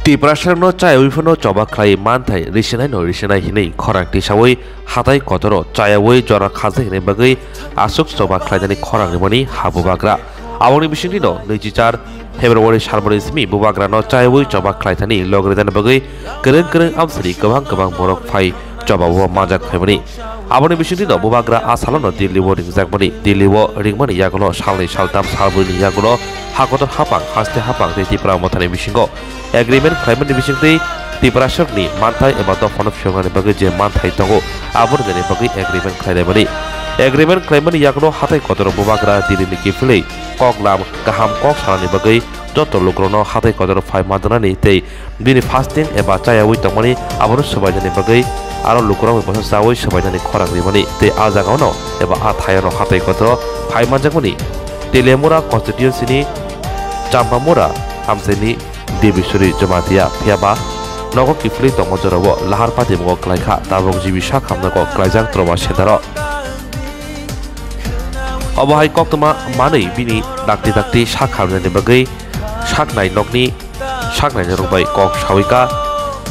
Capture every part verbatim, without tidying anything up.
Tiprasarokno chayawi phano choba khlai manthai risinaino risinai hinwi khorang tisawi hatai kotoro chayawi jora khajna hinwi bagwi aswk choba khlainani khorang rimani ha bubagra. Aboni bisingtwino nwichi char February salmani simi bubagrano chayawi choba khlaithani log rijani bagwi kwrwng kwrwng amsani kwbang kwbang borok phai chobao manjak phaimani. Aboni bisingtwino bubagra a salono Delhi-o ringjakmani. Delhi-o ringmani yagulo salnwi saltham salbrwini yagulo hakotor hapang haste hapang tei Tipra Mothani bisingo agreement khlaimani bisingtwi Tiprasarokni manthai eba dophano phiyoknani bagwi je manthai tongo, abo rinani bagwi agreement khlailaimani. Agreement khlaimani yagulo hatai kotoro bubagra Delhi-ni kiphilwi koklam kaham kok sanani bagwi joto lukurokno hatai kotoro phai manjaknani tei bini fasting eba chayawi tongmani abono swbainani bagwi aro lukurokni bosa chawi swbainani khorang rimani tei a jagaono eba a thaiono hatai kotoro phai manjakmani Teliamura constituency-ni Champamura amchaini Debiswari Jamatia phiyaba nogo kiphilwi tongma jorao lahar patimungo klaikha tabuk G B sak hamnago klaijak trauma center-o. Obo hai koktwma manwi bini dakti dakti sak hamnani bagwi saknai nokni saknainai rok bai kok sawi ka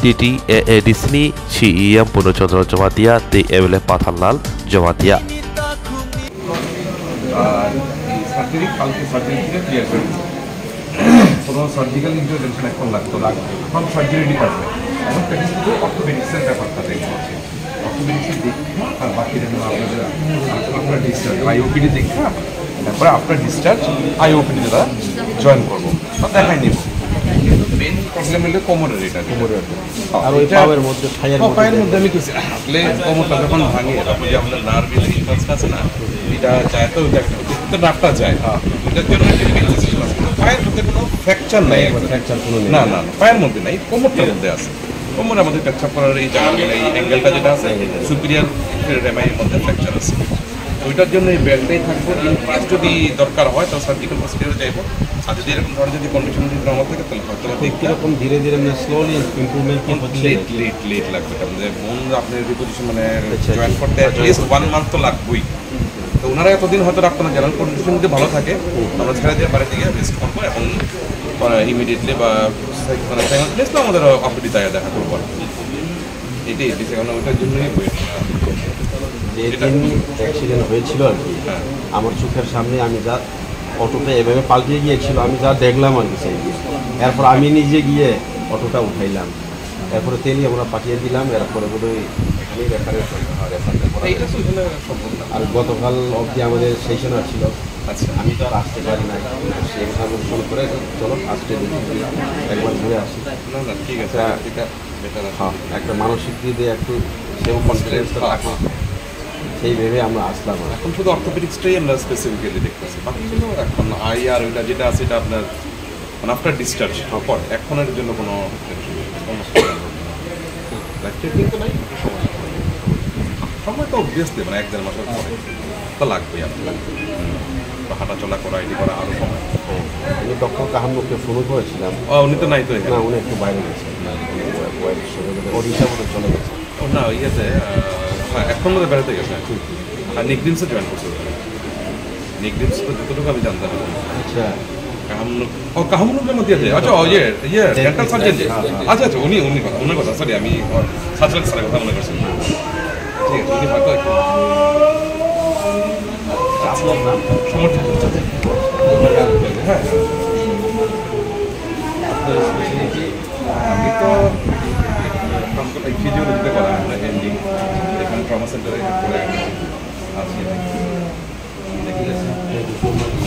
T T A A D C ni C E M Purno Chandra Jamatia tei M L A Pathanlal Jamatia. আর এই সার্জারি কালকে সার্জারি থেকে ক্লিয়ার করে দিই। কোনো surgical intervention এখন লাগতো না। এখন সার্জারি ঠিক আছে। এখন পেশেন্ট শুধু অর্থোপেডিক্সের ব্যাপারটা দেখবো। অর্থোপেডিক্সের দেখে আর বাকি যেন আপনাদের আফটার ডিসচার্জ, আইওপিডি দেখে, তারপরে আফটার ডিসচার্জ আইওপিডি যেটা জয়েন করবো, তা দেখাই নিব। কিন্তু মেইন প্রবলেম হলো কোমরের এটা। কোমরের। আর ওই এটা পাওয়ের মধ্যে, পায়ের ও, মধ্যে পায়ের মধ্যে আমি কিছু আসলে কোমরটা যখন ভাঙে, তখন যে আমাদের নার্ভ ইনফেকশন আছে না, এটা যায় তো, ওইটা তো নার্ভটা যায়। হ্যাঁ। ওইটার জন্য একটা ইনফেকশন আসে। কিন্তু পায়ের মধ্যে কোনো ফ্র্যাকচার নাই একদম। ফ্র্যাকচার কোনো নেই। না, না, না, পায়ের মধ্যে নাই, কোমরটার মধ্যে আছে। কোমরে আমাদের পেচ্ছাপ করার এই জায়গা, মানে, এই অ্যাঙ্গেলটা যেটা আছে, সুপিরিয়র রেমাইয়ের মধ্যে ফ্র্যাকচার আছে। ওইটার জন্য এই বেল্টটাই থাকবে। ইন কেস যদি দরকার হয়, তাহলে সার্জিক্যাল প্রসিডিউরে যাইবো। আর যদি এরকম ধরনের যদি কন্ডিশন যদি নরমাল থাকে, তাহলে হয়তো বা দেখতে কিরকম ধীরে ধীরে, মানে, স্লোলি ইমপ্রুভমেন্ট কি হচ্ছে? লেট, লেট, লেট লাগবে। তার মধ্যে বোন আপনার রিপোজিশন, মানে, আচ্ছা, জয়েন আচ্ছা। করতে অ্যাটলিস্ট ওয়ান মান্থ তো লাগবেই। তো ওনারা এতদিন হয়তো রাখতো না, জেনারেল কন্ডিশন যদি ভালো থাকে, হুম। আমরা ছেড়ে দিয়ে বাড়িতে গিয়ে রেস্ট করবো এবং, আহ, ইমিডিয়েটলি বা, মানে, সাইমালটেনিয়াসলি আমাদের অপিডি দেখা করবো আর কি। এটাই, এটাই, কারণ ওটার জন্যই ওয়েট। যে এটা দিন অ্যাক্সিডেন্ট হয়েছিল আর কি, হ্যাঁ। আমার চোখের সামনে আমি যা অটোটা এভাবে পাল্টে গিয়েছিল, আমি যা দেখলাম আর কি সেই দিন। এরপর আমি নিজে গিয়ে অটোটা উঠাইলাম, এরপরে তেলি আমরা পাঠিয়ে দিলাম, এরপরে বোধহয় এখানেই রেফারেন্স হয়তো হয়, রেফারেন্স করা এটা তো হয়েছে। এখানে সম্ভব না। আর গতকাল অবধি আমাদের সেশন আছিল, আচ্ছা। আমি তো আর আসতে পারি নাই, সেই কথা আমি ফোন করে, "চলো আজকে দেখি একবার ঘুরে আসি।" না, না, ঠিক আছে, হ্যাঁ। এটা বেটার আছে। হ্যাঁ, একটা মানসিক দিক দিয়ে একটু সেও কনফিডেন্সটা হ্যাঁ। থাকলো, সেই ভেবে আমরা আসলাম আর কি। এখন শুধু অর্থোপেডিক্সটাই আমরা স্পেসিফিক্যালি দেখতেছি, বাকিগুলো এখন আই আর ওইটা যেটা আছে, এটা আপনার, মানে, আফটার ডিসচার্জ পর, এখন এর জন্য কোনো টেনশন নেই, কোনো সমস্যা নেই। লাইফ থ্রেটনিং তো নাই, কোনো সমস্যা নেই। সময় তো অবভিয়াসলি, মানে, এক দেড় মাসের পরে তো লাগবেই, আর কি লাগবে। তো হাঁটাচলা করা, এটি করা আরও সময়। ও, আমি ডক্টর কাহামুখকে ফোন করেছিলাম। ও, উনি তো নাই তো এখানে। না, উনি একটু বাইরে গেছেন। ওয়াইফের সঙ্গে বোধহয় ওড়িশা বোধহয় চলে গেছে। ও না, ইয়েতে, আহ, হ্যাঁ, এখন বোধহয় বেড়াতে গেছে। আর নিক ড্রিমসে জয়েন করছে বোধহয়। নিক ড্রিমস তো যতটুকু আমি জানতাম। আচ্ছা। কাহামুক, ও, কাহামুক জমা দিয়েছে। আচ্ছা, ও, ইয়ে, ইয়ে, হ্যাঁ, ডেন্টাল সার্জন যে। হ্যাঁ, হ্যাঁ। আচ্ছা, আচ্ছা, উনি, উনি, ওনার কথা, সরি, আমি, ও, সার্জন স্যারের কথা মনে করছি। ঠিক আছে, উনি হয়তো একটু সমর্থন করছেন। হ্যাঁ। আমি তো, আহ, ফিজিওলজিতে করা, আমরা এমডি, এখানে ট্রমা সেন্টারে করে আছি। ঠিক আছে।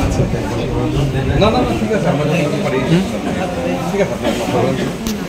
আচ্ছা। না, না, না, ঠিক আছে, আমরা যতটুকু পারি। ঠিক আছে, আপনার